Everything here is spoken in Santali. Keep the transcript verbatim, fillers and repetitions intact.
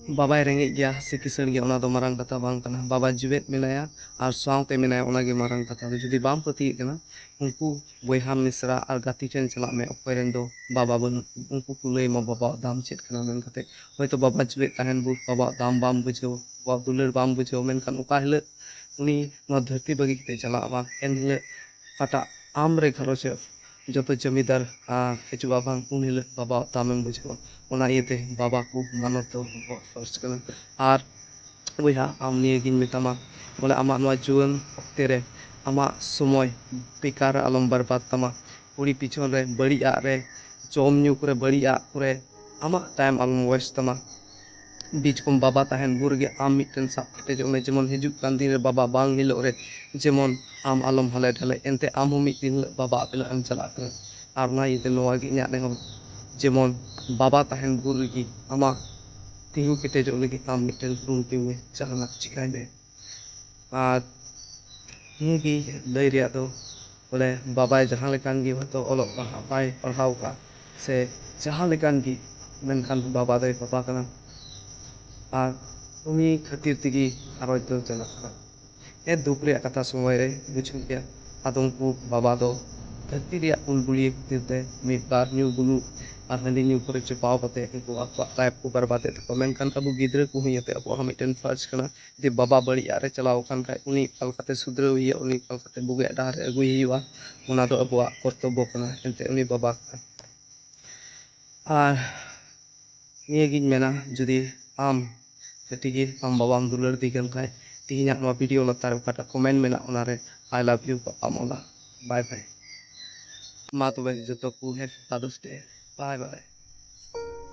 ᱵᱟᱵᱟᱭ ᱨᱮᱸᱜᱮᱡ ᱜᱮᱭᱟ ᱥᱮ ᱠᱤᱥᱟᱹᱬ ᱜᱮᱭᱟ, ᱚᱱᱟ ᱫᱚ ᱢᱟᱨᱟᱝ ᱠᱟᱛᱷᱟ ᱵᱟᱝ ᱠᱟᱱᱟ᱾ ᱵᱟᱵᱟ ᱡᱤᱣᱮᱫ ᱢᱮᱱᱟᱭᱟ ᱟᱨ ᱥᱟᱶᱛᱮ ᱢᱮᱱᱟᱭᱟ, ᱚᱱᱟᱜᱮ ᱢᱟᱨᱟᱝ ᱠᱟᱛᱷᱟ᱾ ᱟᱫᱚ ᱡᱩᱫᱤ ᱵᱟᱢ ᱯᱟᱹᱛᱭᱟᱹᱜ ᱠᱟᱱᱟ, ᱩᱱᱠᱩ ᱵᱚᱭᱦᱟ ᱢᱤᱥᱨᱟ ᱟᱨ ᱜᱟᱛᱮ ᱴᱷᱮᱱ ᱪᱟᱞᱟᱜ ᱢᱮ, ᱚᱠᱚᱭ ᱨᱮᱱ ᱫᱚ ᱵᱟᱵᱟ ᱵᱟᱹᱱᱩᱜ ᱠᱚ, ᱩᱱᱠᱩ ᱠᱚ ᱞᱟᱹᱭ ᱟᱢᱟ ᱵᱟᱵᱟᱣᱟᱜ ᱫᱟᱢ ᱪᱮᱫ ᱠᱟᱱᱟ ᱢᱮᱱ ᱠᱟᱛᱮ᱾ ᱦᱚᱭᱛᱳ ᱵᱟᱵᱟ ᱡᱤᱣᱮᱫ ᱛᱟᱦᱮᱱ ᱵᱷᱳᱨ ᱵᱟᱵᱟᱣᱟᱜ ᱫᱟᱢ ᱵᱟᱢ ᱵᱩᱡᱷᱟᱹᱣ, ᱵᱟᱵᱟᱣᱟᱜ ᱫᱩᱞᱟᱹᱲ ᱵᱟᱢ ᱵᱩᱡᱷᱟᱹᱣ, ᱢᱮᱱᱠᱷᱟᱱ ᱚᱠᱟ ᱦᱤᱞᱳᱜ ᱩᱱᱤ ᱱᱚᱣᱟ ᱫᱷᱟᱹᱨᱛᱤ ᱵᱟᱹᱜᱤ ᱠᱟᱛᱮ ᱪᱟᱞᱟᱜᱼᱟ ᱵᱟᱝ, ᱮᱱ ᱦᱤᱞᱳᱜ ᱚᱠᱟᱴᱟᱜ ᱟᱢ ᱨᱮ ᱜᱷᱟᱨᱚᱸᱡᱽ ᱨᱮ ᱡᱚᱛᱚ ᱡᱚᱢᱤᱫᱟᱨ, ᱟᱨ ᱦᱤᱡᱩᱜᱼᱟ ᱵᱟᱝ, ᱩᱱ ᱦᱤᱞᱳᱜ ᱵᱟᱵᱟᱣᱟᱜ ᱫᱟᱢᱮᱢ ᱵᱩᱡᱷᱟᱹᱣᱟ᱾ ᱚᱱᱟ ᱤᱭᱟᱹᱛᱮ ᱵᱟᱵᱟ ᱠᱚ ᱢᱟᱱᱚᱛ ᱫᱚ ᱵᱚᱦᱚᱜ ᱯᱷᱚᱨᱡᱽ ᱠᱟᱱᱟ᱾ ᱟᱨ ᱵᱚᱭᱦᱟ, ᱟᱢ ᱱᱤᱭᱟᱹᱜᱤᱧ ᱢᱮᱛᱟᱢᱟ, ᱵᱚᱞᱮ ᱟᱢᱟᱜ ᱱᱚᱣᱟ ᱡᱩᱣᱟᱹᱱ ᱚᱠᱛᱮ ᱨᱮ ᱟᱢᱟᱜ ᱥᱚᱢᱚᱭ ᱵᱮᱠᱟᱨ ᱟᱞᱚᱢ ᱵᱟᱨᱵᱟᱫ ᱛᱟᱢᱟ᱾ ᱠᱩᱲᱤ ᱯᱤᱪᱷᱚᱱ ᱨᱮ, ᱵᱟᱹᱲᱤᱡ ᱟᱜ ᱨᱮ, ᱡᱚᱢ ᱧᱩ ᱠᱚᱨᱮ, ᱵᱟᱹᱲᱤᱡ ᱟᱜ ᱠᱚᱨᱮ ᱟᱢᱟᱜ ᱴᱟᱭᱤᱢ ᱟᱞᱚᱢ ᱳᱭᱮᱥᱴ ᱛᱟᱢᱟ᱾ ᱵᱤᱪᱠᱚᱢ ᱵᱟᱵᱟ ᱛᱟᱦᱮᱱ ᱵᱷᱳᱨ ᱨᱮᱜᱮ ᱟᱢ ᱢᱤᱫᱴᱮᱱ ᱥᱟᱵ ᱠᱮᱴᱮᱡᱚᱜ ᱢᱮ, ᱡᱮᱢᱚᱱ ᱦᱤᱡᱩᱜ ᱠᱟᱱ ᱫᱤᱱ ᱨᱮ ᱵᱟᱵᱟ ᱵᱟᱝ ᱧᱮᱞᱚᱜ ᱨᱮ ᱡᱮᱢᱚᱱ ᱟᱢ ᱟᱞᱚᱢ ᱦᱟᱞᱮ ᱰᱷᱟᱞᱮ, ᱮᱱᱛᱮ ᱟᱢ ᱦᱚᱸ ᱢᱤᱫ ᱫᱤᱱ ᱦᱤᱞᱳᱜ ᱵᱟᱵᱟ ᱵᱮᱱᱟᱜ ᱮᱢ ᱪᱟᱞᱟᱜ ᱠᱟᱱᱟ᱾ ᱟᱨ ᱚᱱᱟ ᱤᱭᱟᱹᱛᱮ ᱱᱚᱣᱟ ᱜᱮ ᱤᱧᱟᱹᱜ ᱱᱮᱦᱚᱨ, ᱡᱮᱢᱚᱱ ᱵᱟᱵᱟ ᱛᱟᱦᱮᱱ ᱵᱷᱳᱨ ᱨᱮᱜᱮ ᱟᱢᱟᱜ ᱛᱤᱸᱜᱩ ᱠᱮᱴᱮᱡᱚᱜ ᱞᱟᱹᱜᱤᱫ ᱟᱢ ᱢᱤᱫᱴᱮᱱ ᱠᱩᱨᱩᱢᱩᱴᱩᱭ ᱢᱮ, ᱡᱟᱦᱟᱱᱟᱜ ᱪᱤᱠᱟᱹᱭ ᱢᱮ᱾ ᱟᱨ ᱱᱤᱭᱟᱹᱜᱮ ᱞᱟᱹᱭ ᱨᱮᱭᱟᱜ ᱫᱚ, ᱵᱚᱞᱮ ᱵᱟᱵᱟᱭ ᱡᱟᱦᱟᱸ ᱞᱮᱠᱟᱱ ᱜᱮ ᱦᱚᱭᱛᱳ ᱚᱞᱚᱜ ᱯᱟᱲᱦᱟᱜ ᱵᱟᱭ ᱯᱟᱲᱦᱟᱣ ᱠᱟᱜ ᱥᱮ ᱡᱟᱦᱟᱸ ᱞᱮᱠᱟᱱ ᱜᱮ, ᱢᱮᱱᱠᱷᱟᱱ ᱵᱟᱵᱟ ᱫᱚᱭ ᱵᱟᱵᱟ ᱠᱟᱱᱟ᱾ ᱟᱨ ᱩᱱᱤ ᱠᱷᱟᱹᱛᱤᱨ ᱛᱮᱜᱮ ᱜᱷᱟᱨᱚᱸᱡᱽ ᱫᱚ ᱪᱟᱞᱟᱜ ᱠᱟᱱᱟ᱾ ᱦᱮᱸ, ᱫᱩᱠ ᱨᱮᱭᱟᱜ ᱠᱟᱛᱷᱟ ᱥᱚᱢᱚᱭ ᱨᱮ ᱵᱩᱡᱷᱟᱹᱜ ᱜᱮᱭᱟ᱾ ᱟᱫᱚ ᱩᱱᱠᱩ ᱵᱟᱵᱟ ᱫᱚ ᱫᱷᱟᱹᱨᱛᱤ ᱨᱮᱭᱟᱜ ᱩᱞ ᱵᱩᱞᱤᱭᱟᱹ ᱠᱷᱟᱹᱛᱤᱨ ᱛᱮ ᱢᱤᱫ ᱵᱟᱨ ᱧᱩ ᱵᱩᱞᱩᱜ ᱟᱨ ᱦᱟᱺᱰᱤ ᱧᱩ ᱠᱚᱨᱮ ᱪᱚᱯᱟᱣ ᱠᱟᱛᱮ ᱩᱱᱠᱩ ᱟᱠᱚᱣᱟᱜ ᱞᱟᱭᱤᱯᱷ ᱠᱚ ᱵᱟᱨᱵᱟᱫᱮᱫ ᱛᱟᱠᱚᱣᱟ᱾ ᱢᱮᱱᱠᱷᱟᱱ ᱟᱵᱚ ᱜᱤᱫᱽᱨᱟᱹ ᱠᱚ ᱦᱩᱭ ᱠᱟᱛᱮ ᱟᱵᱚᱣᱟᱜ ᱦᱚᱸ ᱢᱤᱫᱴᱮᱱ ᱯᱷᱟᱨᱡᱽ ᱠᱟᱱᱟ, ᱡᱩᱫᱤ ᱵᱟᱵᱟ ᱵᱟᱹᱲᱤᱡ ᱟᱜ ᱨᱮ ᱪᱟᱞᱟᱣ ᱟᱠᱟᱱ ᱠᱷᱟᱡ ᱩᱱᱤ ᱚᱠᱟ ᱞᱮᱠᱟᱛᱮ ᱥᱩᱫᱷᱨᱟᱹᱣ ᱦᱩᱭᱩᱜᱼᱟ, ᱩᱱᱤ ᱚᱠᱟ ᱞᱮᱠᱟᱛᱮ ᱵᱩᱜᱤᱭᱟᱜ ᱰᱟᱦᱟᱨ ᱨᱮ ᱟᱹᱜᱩᱭ ᱦᱩᱭᱩᱜᱼᱟ, ᱚᱱᱟ ᱫᱚ ᱟᱵᱚᱣᱟᱜ ᱠᱚᱨᱛᱚᱵᱵᱚ ᱠᱟᱱᱟ᱾ ᱮᱱᱛᱮ ᱩᱱᱤ ᱵᱟᱵᱟ ᱠᱟᱱᱟ᱾ ᱟᱨ ᱱᱤᱭᱟᱹᱜᱤᱧ ᱢᱮᱱᱟ, ᱡᱩᱫᱤ ᱟᱢ ᱠᱟᱹᱴᱤᱡ ᱜᱮ ᱟᱢ ᱵᱟᱵᱟᱢ ᱫᱩᱞᱟᱹᱲ ᱫᱤ ᱠᱟᱱ ᱠᱷᱟᱡ, ᱛᱮᱦᱮᱧᱟᱜ ᱱᱚᱣᱟ ᱵᱷᱤᱰᱤᱭᱳ ᱞᱟᱛᱟᱨ ᱨᱮ ᱚᱠᱟᱴᱟᱜ ᱠᱚᱢᱮᱱᱴ ᱢᱮᱱᱟᱜ, ᱚᱱᱟᱨᱮ "I love you" ᱵᱟᱵᱟᱢ ᱚᱞᱟ᱾ ᱵᱟᱭ ᱵᱟᱭ᱾ ᱢᱟ ᱛᱚᱵᱮ ᱡᱚᱛᱚ ᱠᱚ ᱦᱮᱯᱤ ᱯᱷᱟᱫᱟᱨᱥ ᱰᱮ᱾ ᱵᱟᱭ ᱵᱟᱭ᱾